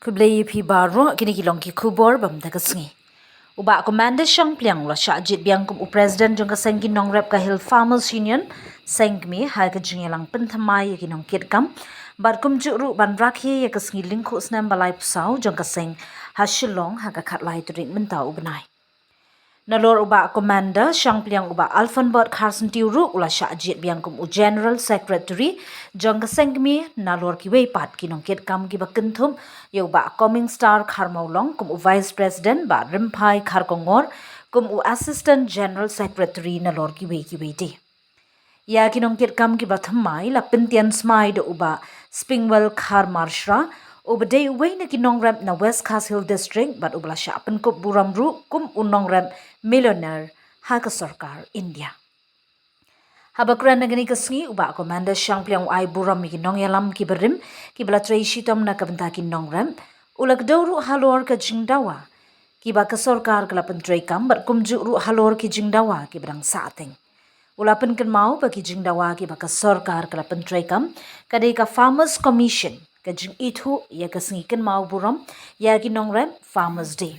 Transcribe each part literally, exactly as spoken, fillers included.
Khublei ïa phi baroh, kine ki long ki khubor bam da ka sngi. U Bah Commander Shangpliang u la shah jied biang kum u President jong ka seng ki nongrep ka Hill Farmers Union, Seng Kmie, ha ka jingïalang pynthymmai ïa ki nongkitkam bad kumjuh ruh ban rakhe ïa ka sngi lyngkhuh snem ba laiphew saw jong ka seng ha Shillong ha ka khatlai tarik mynta u bnai. Nalor u Bah Commander Shangpliang, u Bah Alfonbert Kharsyntiew ruh u la shah jied biang kum u General Secretary jong ka Seng Kmie, nalor kiwei pat ki nongkitkam kiba kynthup ïa u Bah Coming Star Kharmawlong kum u Vice President, Bah Rymphai Kharkongor kum u Assistant General Secretary, nalor kiwei kiwei de. Ïa ki nongkitkam kiba thymmai la pyntian smai da u Bah Spingwell Kharmarshra, uba dei uwei na ki nongrep na West Khasi Hills District bad uba la shah pynkup burom ruh kum u nongrep millionaire ha ka sorkar India. Haba kren ha kane ka sngi, u Bah Commander Shangpliang u ai burom ïa ki nongïalam kiba rim kiba la trei shitom na ka bynta ki nongrep. U la kdew ruh halor ka jingdawa kiba ka sorkar ka la pyntreikam bad kumjuh ruh halor ki jingdawa kiba dang sahteng. U la pynkynmaw ba ki jingdawa kiba ka sorkar ka la pyntreikam ka dei ka Farmers Commission, ka jingithuh ïa ka sngi kynmaw burom ïa ki nongrep, Farmers Day,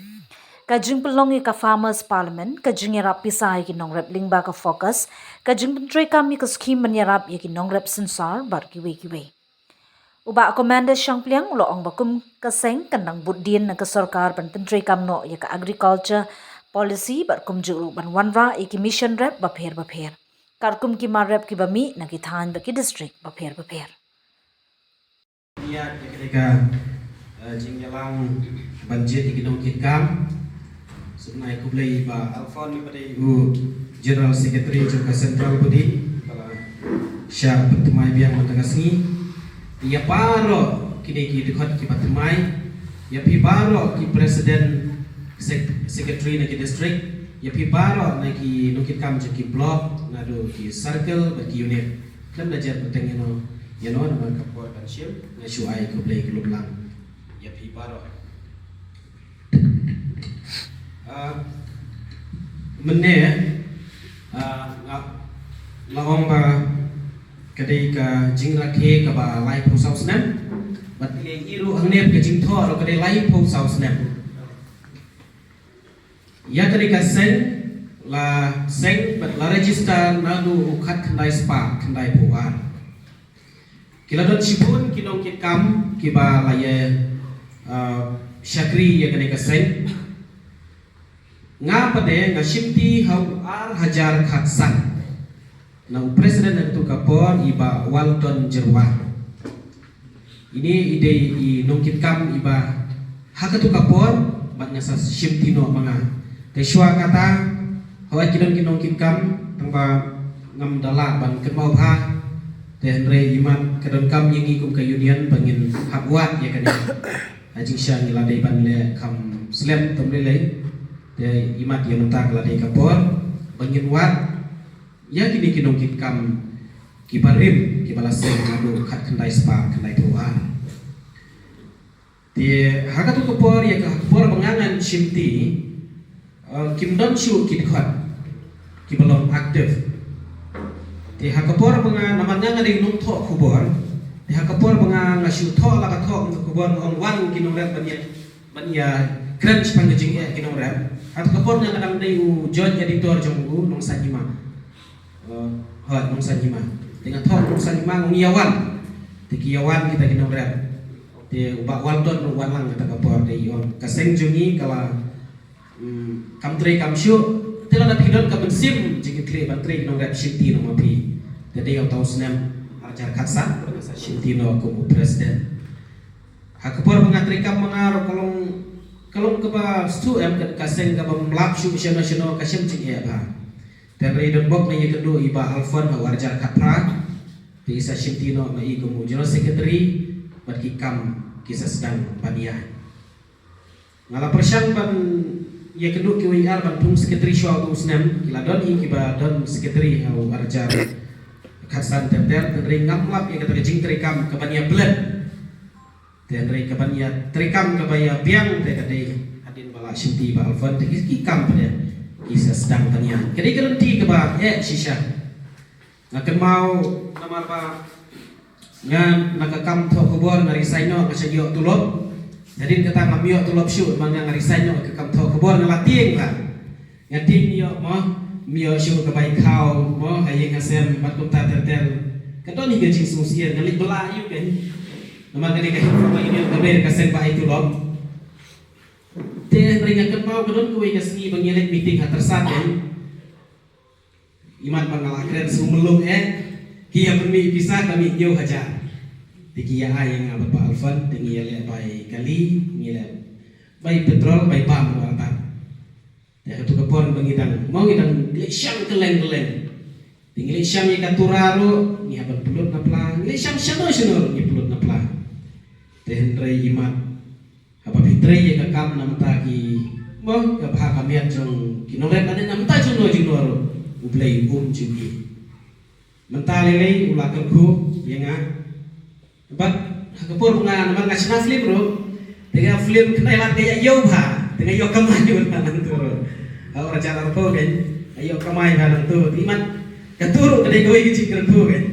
ka jingpynlong ïa ka Farmers Parliament, ka jingïarap pisa ïa ki nongrep lyngba ka FOCUS, ka jingpyntreikam ïa ka skhim ban ïarap ïa ki nongrep synsar bad kiwei kiwei. U Bah Commander Shangpliang u la ong ba kum ka seng kan dang bud dien na ka sorkar ban pyntreikam noh ïa ka agriculture policy bad kumjuh ruh ban wanrah ïa ki mission rep bapher bapher, katkum ki mar rep kiba mih na ki thaiñ bad ki district bapher bapher. Ïa ka, ka, eh, jingïalang ban jied ïa ki nongkitkam. Sngewbha ai khublei Bah Alfon, uba dei u General Secretary jong ka Central Body, ba la shah pynthymmai biang mynta ka sngi. Ïa baroh kine ki dkhot kiba thymmai, ïa phi baroh ki President, Sec-, Secretary na ki district, ïa phi baroh na ki nongkitkam jong ki block, naduh ki circle bad ki unit. Khlem da jer bteng ïano ïano namar ka por kan shim, nga shu ai khublei ka lum lang ïa phi baroh. Ah, mynne, ah, nga la ong ba ka dei ka jingrakhe kaba laiphew saw snem, bad ïa i ruh hangne ka jingthoh ruh ka dei laiphew saw snem. Ïa kane ka seng la seng bad la register naduh u khatkhyndai spah khyndaiphew ar. Ki la don shibun ki nongkitkam kiba la ïa, uh, shakri ïa kane ka seng. Nga pat de nga shimti ha u ar hajar khatsan. Na u president ha katu ka por i Bah Walton Jyrwa. Ine i dei i nongkitkam iba ha katu ka por bad nga sa shimti noh ma nga. Te shuwa kata, hooid ki don ki nongkitkam, tangba ngam da lah ban kynmaw bha. Te hynrei imat ka donkam ïa ngi kum ka union ba ngin hap wad ïa kane. Ha jingshisha ngi la dei ban leh kham slem tam lei lei. Te imat ïa mynta ka la dei ka por ba ngin wad ïa kine ki nongkitkam kiba rim, kiba la seng naduh khatkhyndai spah khyndaiphew ar. Te ha katu ka por, ïa ka por ba nga ngan shimti, eh, kim don shuh ki dkhot kiba long active. Te ha ka por ba nga, namar nga nga dei u nongthoh khubor, te ha ka por ba nga nga shu thoh la ka thoh ka khubor, nga ong wan ki nongrep ban ïa ban ïa kren shaphang ka jingeh ki nongrep. Ha katu ka por nga nga dang dei u joint editor jong u Nongsan Hima. Eh, hooid, Nongsan Hima. Te nga thoh Nongsan Hima, nga ong ïa wan. Te ki ïa wan kita ki nongrep. Te u Bah Walton ruh u wan lang kata ka por, te i ong ka seng jong ngi ka la, mm, kam trei kam shuh. Te lada phi don ka mynsiem jingkitkhlieh ban trei ki nongrep, shimti noh ma phi. Te dei uta u snem ar hajar khatsan, nga sa shimti noh kum u president. Ha ka por ba nga treikam ma nga ruh ka long, ka long kaba shu em, ka, ka seng kaba ym lap shuh shano shano, ka shem jingeh bha. Te hynrei donbok nga ïakynduh i Bah Alfon ha u ar hajar khatphra. Te i sa shimti noh ma i kum u General Secretary bad ki kam ki sa sdang ban ïaid. Nga la pyrshang ban ïakynduh kiwei ar ban thung secretary shuwa utu u snem. Ki la don hi kiba don secretary ha u ar hajar khatsan ter ter, te hynrei ngam lap ïa kata ka jingtreikam kaban ïa blend. Te hynrei kaban ïa treikam kaba ïa biang te ka dei hadien ba la shimti Bah Alfon, te ki, ki kam pat de ki sa sdang ban ïaid. Ka dei ka lynti kaba eh shisha. Nga kynmaw namar ba nga na ka kam thoh khubor nga resign noh, nga shah ïoh tulop. Hadien kata ngam ïoh tulop shuh, namar nga resign noh ka kam thoh khubor, nga la tieng bha. Nga tieng ïoh mo, ym ïoh shuh ka bai khaw mo, ha ïing ha sem bad kumta ter ter. Ka don hi ka jingsngewsih, nga leit bylla ïa u keiñ. Namar kane ka Hills Farmers Union ka dei ka seng ba ai tulop. Te hynrei nga kynmaw ka don kawei ka sngi ba ngi leit meeting ha Tyrsad keiñ. Imat ba nga la kren sngewmlung eh, ki ïa pynmih pisa ka mih hynñiew hajar. Te ki ïa ai ïa nga bad Bah Alfan, te ngi ïa leh bai kali, ngi leh bai petrol, bai pam ruh artat. Te ha katu ka por ba ngi dang, mo ngi dang leit shang kylleng kylleng. Te ngi leit shang ïa ka Tura ruh, ngi hap ban pynlut na pla, ngi leit shang shano shano ruh ngi pynlut na pla. Te hynrei imat Haba phi trei ïa ka kam na bynta ki, mo, ka bha ka miat jong ki nongrep, lane na bynta jongno jongno ruh, U Blei um ju ïohi. Mynta lei lei u la kyrkhu ïa nga. Bad ha ka por ba nga, namar nga shna film ruh, te ka film kynai lad ka ïa ïew bha, te nga ïoh kamai bha nangtu ruh. Ha u ar hajar arphew keiñ, nga ïoh kamai bha nangtu. Te imat katu ruh ka dei kawei ka jingkyrkhu keiñ.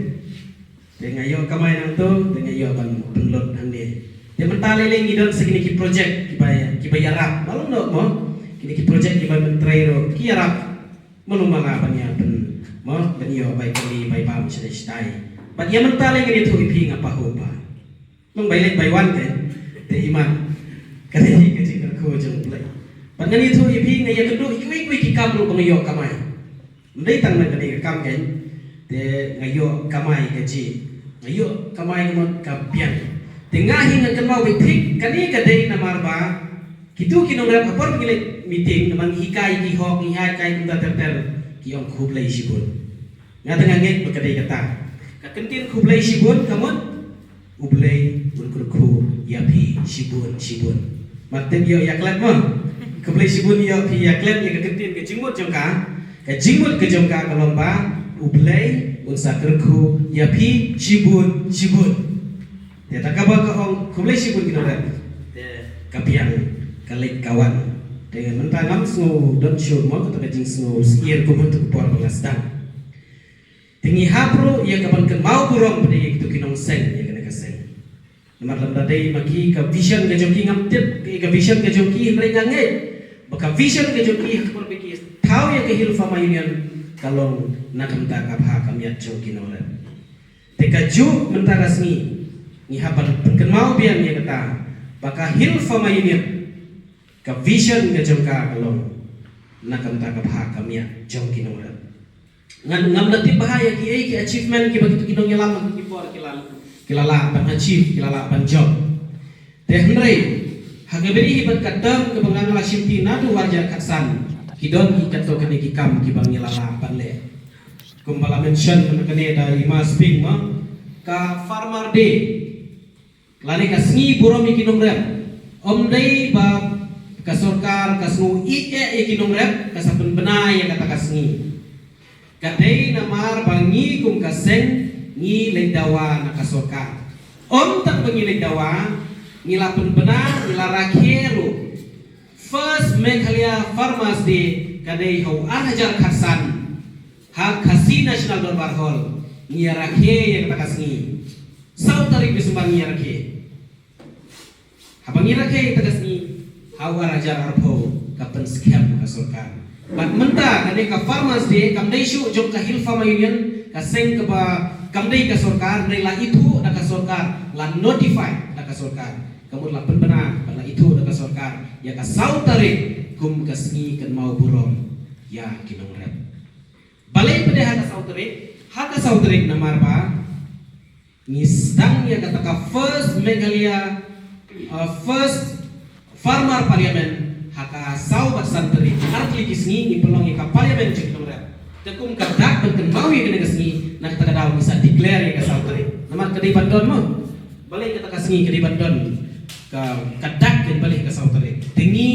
Te nga ïoh kamai nangtu, te nga ïoh ban pynlut hangne. Te mynta lei lei ngi don sa kine ki project kiba, kiba ïarap. Malu noh mo, kine ki project kiba myntrei ruh ki ïarap. Malu mala ban ïa pyn, mo, ban ïoh bai kali bai bam sdei sdei. Bad ïa mynta lei ngi ïathuh ïa phi nga pahuh bha. Long bai leit bai wan te, te imat. Ka dei ka jingkyrkhu jong U Blei. Bad ngan ïathuh ïa phi nga ïakynduh ïa kiwei kiwei ki kam ruh ba nga ïoh kamai. Ym dei tang na kane ka kam keiñ, te nga ïoh kamai kajih. Nga ïoh kamai ka mut ka biang. Te nga hi nga kynmaw beit thik, kane ka dei namar ba kitu ki nongrep ha por ba ngi leit meeting, namar ngi hikai ki hok, ngi hikai kumta ter ter, ki ong khublei shibun. Nga te nga ngeit ba ka dei kata. Ka kyntien khublei shibun ka mut U Blei un kyrkhu ïa phi shibun shibun. Mat tip ïoh ïa klet mo. Khublei shibun ïoh phi ïa klet ïa ka kyntien ka jingmut jong ka. Ka jingmut ka jong ka ka long ba U Blei un sa kyrkhu ïa phi shibun shibun. Te ta kaba ka ong khublei shibun ki nongrep. Te ka biang ka leit ka wan. Te mynta ngam sngew don shuh mo kata ka jingsngew syier kum hynta ka por ba nga sdang. Te ngi hap ruh ïa ka ban kynmaw burom pynban ïa kitu ki nongseng ïa kane ka seng. Namar lada dei ma ki ka vision ka jong ki ngam tip ïa ka vision ka jong ki hynrei nga ngeit ba ka vision ka jong ki ha ka por ba ki thaw ïa ka Hills Farmers Union ka long na ka bynta ka bha ka miat jong ki nongrep. Te kajuh mynta ka sngi ngi hap ban pynkynmaw biang ïa kata ba ka Hills Farmers Union ka vision ka jong ka ka long na ka bynta ka bha ka miat jong ki nongrep. Ngan ngam da tip bha ïa kiei ki achievement kiba kitu ki nongïalam ha ki por ki la, ki la lah ban achieve, ki la lah ban jop. Te hynrei ha kaba ïadei bad ka term kaba nga la shimti naduh arhajar khatsan ki don ki katto katne ki kam kiba ngi la lah ban leh. Kumba la mention mynta kane da i Ma Spring ma, ka Farmer Day lane ka sngi burom ïa ki nongrep, ym dei ba ka sorkar ka sngew ïeh ïa ki nongrep ka sa pynbna ïa kata ka sngi. Ka dei namar ba ngi kum ka seng ngi leit dawa na ka sorkar. Ym tang ba ngi leit dawa, ngi la pynbna, ngi la rakhe ruh. First Meghalaya Farmers Day ka dei ha u arhajar khatsan ha Khasi National Dorbar Hall. Ngi ïa rakhe ïa kata ka sngi. Saw tarik December ngi ïa rakhe. Haba ngi rakhe ïa kata ka sngi ha u arhajar arphew ka pynskhem ka sorkar. Bad mynta kane ka Farmers Day kam dei shuh jong ka Hill Farmer Union, ka seng kaba kam dei ka sorkar, hynrei la ithuh da ka sorkar, la notify da ka sorkar. Ka mut la pynbna bad la ithuh da ka sorkar ïa ka saw tarik kum ka sngi kynmaw burom ïa ki nongrep. Balei pat ha ka saw tarik? Ha ka saw tarik namar ba ngi sdang ïa kata ka first Meghalaya, uh, first Farmer Parliament ha ka saw bad san tarik, artylli ki sngi ngi pynlong ïa ka Parliament jong ki nongrep. Te kum ka dak ban kynmaw ïa kane ka sngi, na kata ka daw ngi sa declare ïa ka saw tarik. Namar ka dei ban don mo. Balei kata ka sngi ka dei ban don ka, ka dak ka balei ka saw tarik. Te ngi,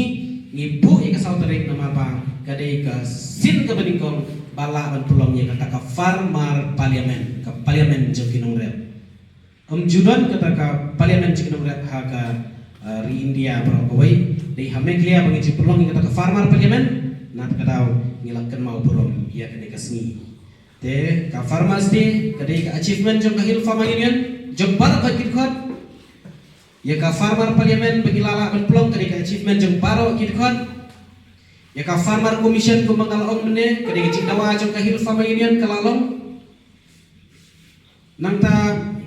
ngi buh ïa ka saw tarik namar ba ka dei ka sien kaba nyngkong ba lah ban pynlong ïa kata ka Farmer Parliament, ka Parliament jong ki nongrep. Ym ju don kata ka Parliament jong ki nongrep ha ka, uh, ri India baroh kawei. Dei ha Meghalaya ba ngi ju pynlong ïa kata ka Farmer Parliament, na kata ka daw ngi la kynmaw burom ïa kane ka sngi. Te ka Farmers Day ka dei ka achievement jong ka Hill Farmer Union, jong baroh ka kitkhot. Ïa ka Farmer Parliament ba ki la lah ban pynlong ka dei ka achievement jong baroh ki dkhot. Ïa ka Farmer Commission kumba nga la ong mynne ka dei ka jingdawa jong ka Hill Farmer Union ka la long. Nangta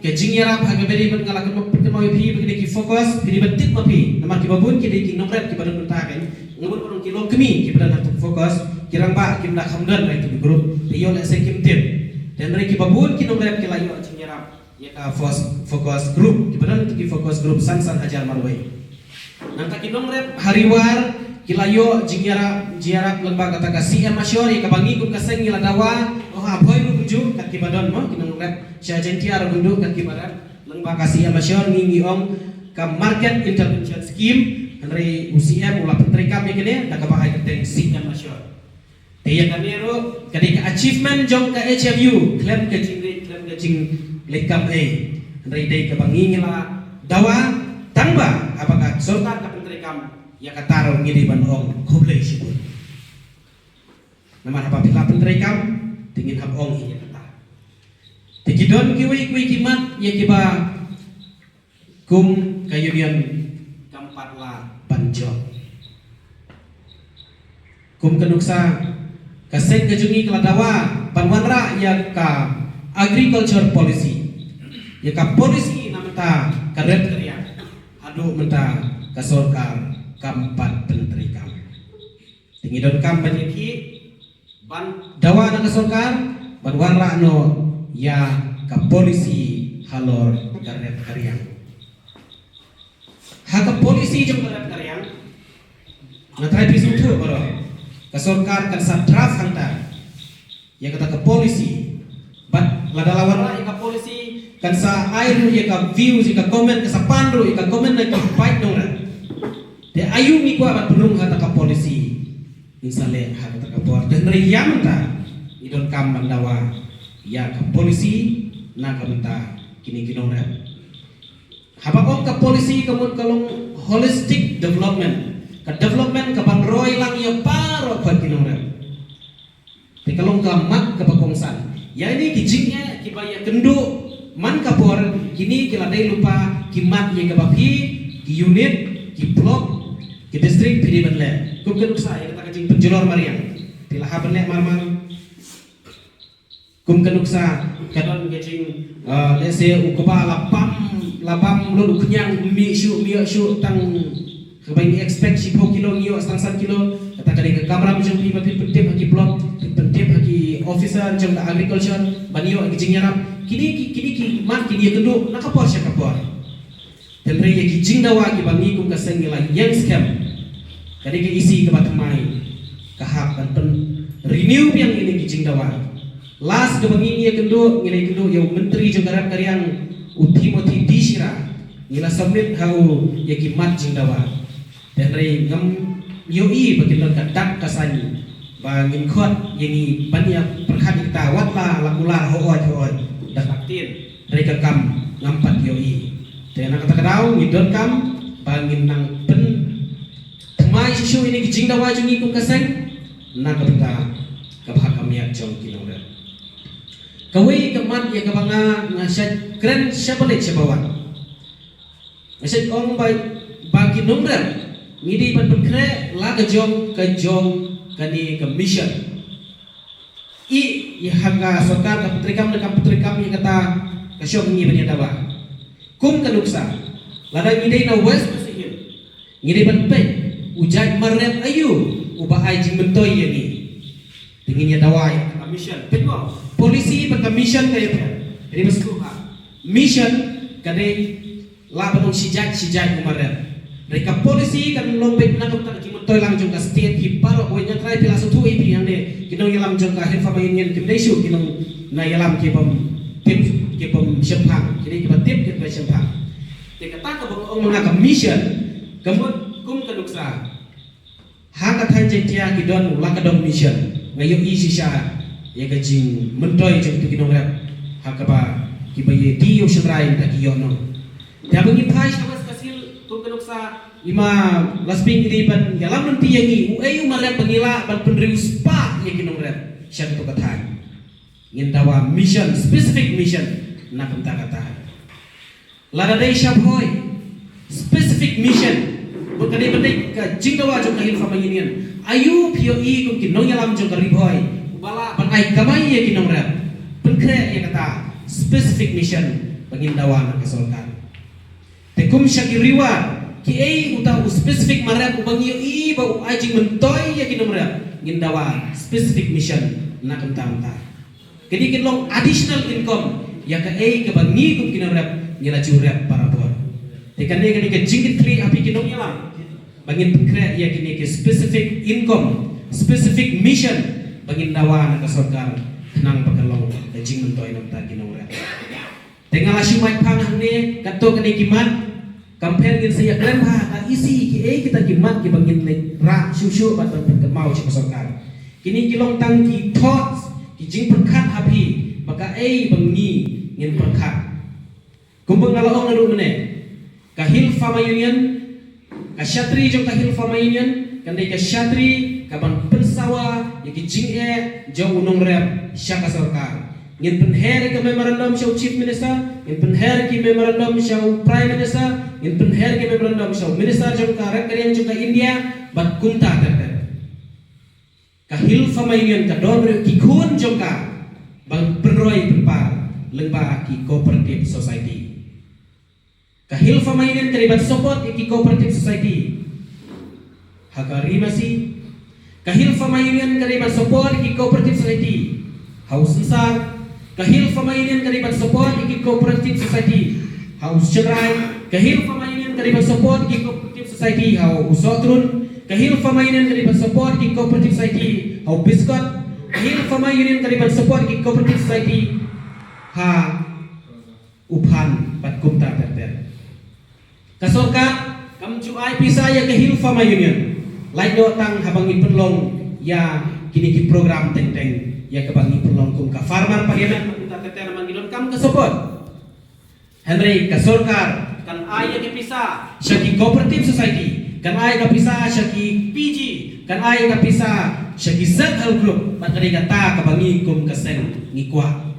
ka jingïarap ha kaba dei ban nga la kynmaw, pynmaw ïa phi ba ki dei ki focus, phi dei ban tip ma phi. Namar kiba bun ki dei ki nongrep kiba don mynta kan. Nga bun ki long kmie kiba don ha ka focus, ki rangbah kim da kham don ha ki group. Te ïoh lehse kim tip. Te hynrei kiba bun ki nongrep ki la ïoh jingïarap ïa ka focus, focus group, kiba don ki focus group san san hajar marwei. Nangta ki nongrep ha Ri War ki la ïoh jingïarap, jingïarap lyngba kata ka C M Ashore, ïa kaba ngi kum ka seng ngi la dawa. Oh, ha Bhoi ruh kumjuh, kat kiba don mo ki nongrep sha Jaintia ruh kumjuh, kat kiba rep lyngba ka C M Ashore, ngi ngi ong ka Market Intervention Scheme. Hynrei u C M u la pyntreikam ïa kane da kaba ai kyrteng C M Ashore. Te ïa kane ruh ka dei ka achievement jong ka H F U, khlem ka jingri, khlem ka jingleit kam ei. Hynrei dei kaba ngi ngi la dawa, tangba haba ka sorkar ka pyntreikam ïa kata ruh ngi dei ban ong khublei shibun. Namar haba phi la pyntreikam te ngin hap ong hi ïa kata. Te ki don kiwei kiwei ki mat ïa kiba kum ka union kam pat lah ban jop. Kum ka nuksa, ka seng ka jong ngi ka la dawa ban wanrah ïa ka agriculture policy, ïa ka policy na mynta ka rep ka riang. Haduh mynta ka sorkar kam pat pyntreikam. Te ngi donkam ban ïa ki ban dawa na ka sorkar ban wanrah noh ïa ka policy halor ka rep ka riang. Ha ka policy jong ka rep ka riang, nga trai phi sngewthuh baroh, ka sorkar kan sa draft hangta ïa kata ka policy. Bad lada la wanrah ïa ka policy kan sa ai ruh ïa ka views, ïa ka comment, ka sa pan ruh ïa ka comment na ki paid nongrep. Te aïu ngi kwah ban pynrung ha kata ka policy? Ngin sa leh ha kata ka por. Te hynrei ïa mynta ngi donkam ban dawa ïa ka policy na ka bynta kine ki nongrep. Haba ong ka policy ka mut ka long holistic development. Ka development kaban roi lang ïa baroh pat ki nongrep. Te ka long ka mat kaba kongsan. Ïa kine ki jingeh kiba ïakynduh man ka por, kine ki la dei lypa ki mat ïa kaba phi, ki unit, ki block, ki district phi dei ban leh. Kum ka nuksa ïa kata ka jingpynjulor mariang, phi la hap ban leh marmar. Kum ka nuksa ka don ka jing, ah, let's say u kba la bam, la bam lut u khñiang, mih shuh, mih shuh, tang kaba ngi expect shiphew kilo ngi ïoh tang san kilo. Kata ka dei ka kamram jong phi ba phi pyntip ha ki block, phi pyntip ha ki officer jong ka agriculture ban ïoh ki jingïarap. Kine ki, kine ki mat kine ïakynduh na ka por sha ka por. Te hynrei ïa ki jingdawa kiba ngi kum ka seng ngi la ïeng skhem, ka dei ka E C kaba thymmai ka hap ban pyn renew biang ïa kine ki jingdawa. Last kaba ngi ïakynduh, ngi la ïakynduh ïa u Myntri jong ka rep ka riang, u Timothy D Shira, ngi la submit ha u ïa ki mat jingdawa. Te hynrei ngam ïohi ba kin don ka dak ka saiñ ba ngin khot ïa ngi ban ïa pyrkhat ïa kita, wat la la kular hooid hooid da ka ktien. Hynrei ka kam ngam pat ïohi. Te na kata ka daw ngi donkam ba ngin nang pynthymmai shuh shuh ïa kine ki jingdawa jong ngi kum ka seng na ka bynta ka bha ka miat jong ki nongrep. Kawei ka mat ïa kaba nga, nga shait kren shaba leit shaba wan. Nga shait ong ba, ba ki nongrep ngi dei ban pynkhreh la ka jong, ka jong kane ka mission. I, i ha ka sorkar ka pyntreikam ne kam pyntreikam ïa kata ka shong ngi ban ïa dawa. Kum ka nuksa, lada ngi dei na West Khasi Hills, ngi dei ban peit u jait mar rep aïu uba ai jingmyntoi ïa ngi. Te ngin ïa dawa ïa ka mission. Peit mo, policy bad ka mission ka ïapher. Dei ba sngewbha. Mission ka dei lah ban long shi jait shi jait u mar rep. Hynrei ka policy kan long beit na ka bynta ka jingmyntoi lang jong ka state hi baroh. Wei, nga trai phi la sngewthuh ïa phi hangne, ki nongïalam jong ka Hill Farmer Union kim dei shuh ki nong na ïalam ki bym tip, ki bym shemphang. Ki dei kiba tip, kiba shemphang. Te kata kaba ong ma nga ka mission ka mut kum ka nuksa. Ha ka thaiñ Jaintia ki don la ka dong mission. Nga ïohi shisha ïa ka jingmyntoi jong kito ki nongrep ha kaba kiba ïadei ïa u shynrai, nangta ki ïoh nong. Te haba ngi phai sha West Khasi Hills, kum ka nuksa, i ma Lasping i dei ban ïalam lynti ïa ngi, uei u mar rep ba ngi lah ban pynriewspah ïa ki nongrep sha kato ka thaiñ. Ngin dawa mission, specific mission na ka bynta kata. Lada dei sha Bhoi, Specific mission. Bad kane bad ka jingdawa jong ka Hill Farmer Union. Aïu phi ïohi kum ki nongïalam jong ka Ri Bhoi ba lah ban ai kamai ïa ki nongrep? Pynkhreh ïa kata specific mission ba ngin dawa na ka sorkar. Te kum sha ki Ri War, kiei uta u specific marep uba ngi ïohi ba u ai jingmyntoi ïa ki nongrep? Ngin dawa specific mission na ka bynta mynta. Kine kin long additional income ïa kaei kaba ngi kum ki nongrep ngi la ju rep barabor. Te kane kane ka jingkitkhlieh ha phi ki nongïalam ba ngin pynkhreh ïa kine ki specific income, specific mission ba ngin dawa na ka sorkar khnang ba kan long ka jingmyntoi na ka bynta ki nongrep. Te nga la shu mait phang hangne, katto katne ki mat, kam pher ngin sa ïa kren bha, ka isi kiei kita ki mat kiba ngin leit rah shuh shuh bad ban pynkynmaw sha ka sorkar. Kine ki long tang ki thoughts, ki jingpyrkhat ha phi, ba kaei ba ngi ngin pyrkhat. Kumba nga la ong naduh mynne, ka Hill Farmer Union, ka shatri jong ka Hill Farmer Union kan dei ka shatri kaban pynsawa ïa ki jingeh jong u nongrep sha ka sorkar. Ngin pynher ïa ka memorandum sha u Chief Minister, ngin pynher ïa ki memorandum sha u Prime Minister, ngin pynher ïa ki memorandum sha u Minister jong ka rep ka riang jong ka India, bad kumta ter ter. Ka Hill Farmer Union ka don ruh ki khun jong ka ban pynroi pynpar lyngba ki cooperative society. Ka Hill Farmer Union ka dei ban support ïa ki cooperative society ha ka Ri Masi. Ka Hill Farmer Union ka dei ban support ïa ki cooperative society ha u Synsar. Ka Hill Farmer Union ka dei ban support ïa ki cooperative society ha u Shynrai. Ka Hill Farmer Union ka dei ban support ïa ki cooperative society ha u Sohtrun. Ka Hill Farmer Union ka dei ban support ïa ki cooperative society ha u Biskot. Ka Hill Farmer Union ka dei ban support ïa ki cooperative society ha u Phan bad kumta ter ter. Ka sorkar kam ju ai pisa ïa ka Hill Farmer Union. Lait noh tang haba ngi pynlong ïa kine ki program teng teng ïa kaba ngi pynlong kum ka Farmer Parliament bad kumta ter ter namar ngi donkam ka support. Hynrei ka sorkar kan ai ïa ka pisa sha ki cooperative society, kan ai ka pisa sha ki P G, kan ai ka pisa sha ki self help group, bad ka dei kata kaba ngi kum ka seng ngi kwah.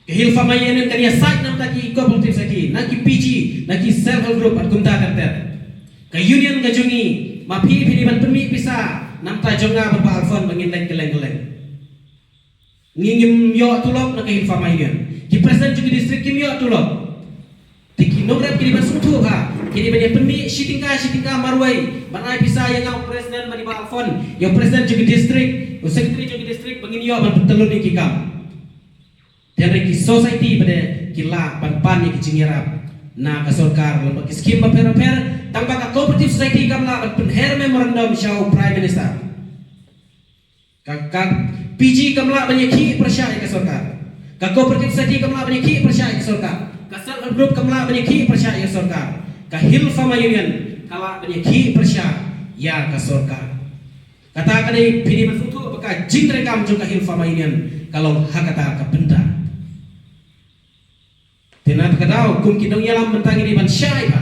Ka Hill Farmer Union kan ïasaid na bynta ki cooperative society, na ki P G, na ki self help group bad kumta ter ter. Ka union ka jong ngi, ma phi phi dei ban pynmih pisa na bynta jong nga bad Bah Alphonse ba ngin leit kylleng kylleng. Ngi ngim ïoh tulop na ka Hill Farmer Union. Ki president jong ki district kim ïoh tulop. Te ki nongrep ki dei ban sngewthuh bha, ki dei ban ïa pynmih shi tyngka shi tyngka marwei ban ai pisa ïa nga u president bad i Bah Alphonse, ïa u president jong ki district, u secretary jong ki district ba ngin ïoh ban pyntyllun ïa ki kam. Te hynrei ki society ba dei ki lah ban pan ïa ki jingïarap na ka sorkar lyngba ki skim bapher bapher, tang ba ka cooperative society kam lah ban pynher memorandum sha u Prime Minister. Ka, ka P G kam lah ban ïakhih pyrshah ïa ka sorkar. Ka cooperative society kam lah ban ïakhih pyrshah ïa ka sorkar. Ka self help group kam lah ban ïakhih pyrshah ïa ka sorkar. Ka Hill Farmer Union ka lah ban ïakhih pyrshah ïa ka sorkar. Kata ka dei phi dei ban sngewthuh ba ka jingtreikam jong ka Hill Farmer Union ka long ha kata ka bynta. Te na kata ka daw kum ki nongïalam mynta ngi dei ban shai bha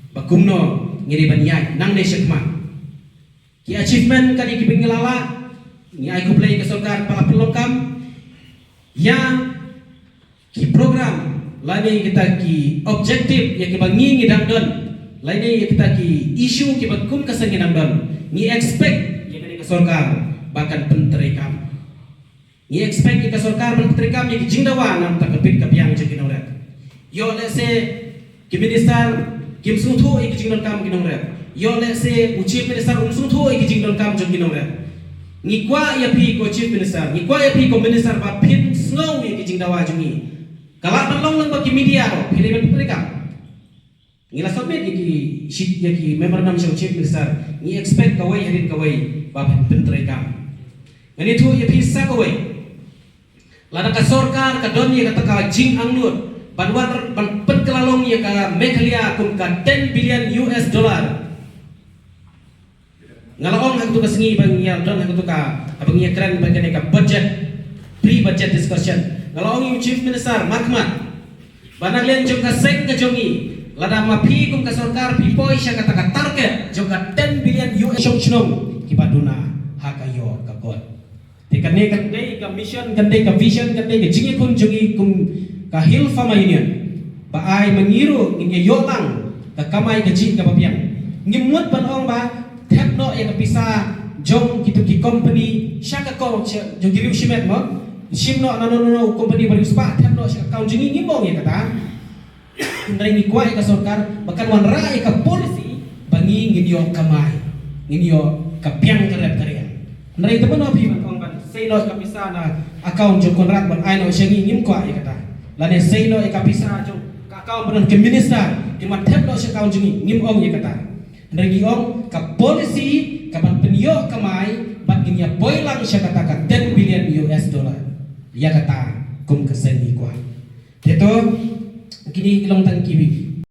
ba kumno ngi dei ban ïaid nangne shakhmat. Ki achievement ka dei kiba ngi la lah, ngi ai khublei ka sorkar ba la pynlong kam ïa ki program lane kita ki objective ïa kiba ngi ngi dang don, lane ïa kita ki issue kiba kum ka seng ngi dang don. Ngi expect ïa kane ka sorkar ba kan pyntreikam. Ngi expect ïa ka sorkar ban pyntreikam ïa ki jingdawa na bynta ka bit ka biang jong ki nongrep. Ïoh lehse ki minister kim sngewthuh ïa ki jingdonkam ki nongrep. Ïoh lehse u chief minister um sngewthuh ïa ki jingdonkam jong ki nongrep. Ngi kwah ïa phi ko chief minister, ngi kwah ïa phi ko minister ba phin sngew ïa ki jingdawa jong ngi. Ka lah ban long lyngba ki media ruh, phi dei ban pyntreikam. Ngi la submit ïa ki shi-, ïa ki memorandum sha u chief minister, ngi expect kawei hadien kawei ba phin pyntreikam. Ngan ïathuh ïa phi sa kawei. Lada ka sorkar ka don ïa kata ka jingangnud ban wan ban pynkylla long ïa ka Meghalaya kum ka ten billion U S dollar. Nga la ong ha katu ka sngi ba ngi ïa don ha katu ka, ba ngi ïa kren ba kane ka budget, pre-budget discussion. Nga la ong ïa u chief minister markhmat ba na liang jong ka seng ka jong ngi, lada ma phi kum ka sorkar phi poi sha kata ka target jong ka ten billion U S shong shnong kiba duna ha ka ïoh ka kot. Te kane kan dei ka mission, kan dei ka vision, kan dei ka jingïakhun jong ngi kum ka Hill Farmer Union. Ba ai ma ngi ruh ngin ïa ïoh lang Ka kamai ka jih kaba biang. Ngim mut ban ong ba thep noh ïa ka pisa jong kitu ki company sha ka account jong ki riew shimet mo. Shim noh na no no no company ba riew spah, thep noh sha ka account jong ngi, ngim ong ïa kata. Hynrei ngi kwah ïa ka sorkar ba kan wanrah ïa ka policy ba ngi ngin ïoh kamai, ngin ïoh ka biang ka rep ka riang. Hynrei te mano phi ban ong ban sei noh ka pisa na account jong Conrad ban ai noh sha ngi, ngim kwah ïa kata. Lane sei noh ïa ka pisa jong ka account ba don ki minister, ki mat thep noh sha account jong ngi, ngim ong ïa kata. Hynrei ngi ong ka policy ka ban pynïoh kamai bad ngin ïa poi lang sha kata ka ten billion U S dollar. Ïa kata kum ka seng ngi kwah. Te to, kine ki long tang ki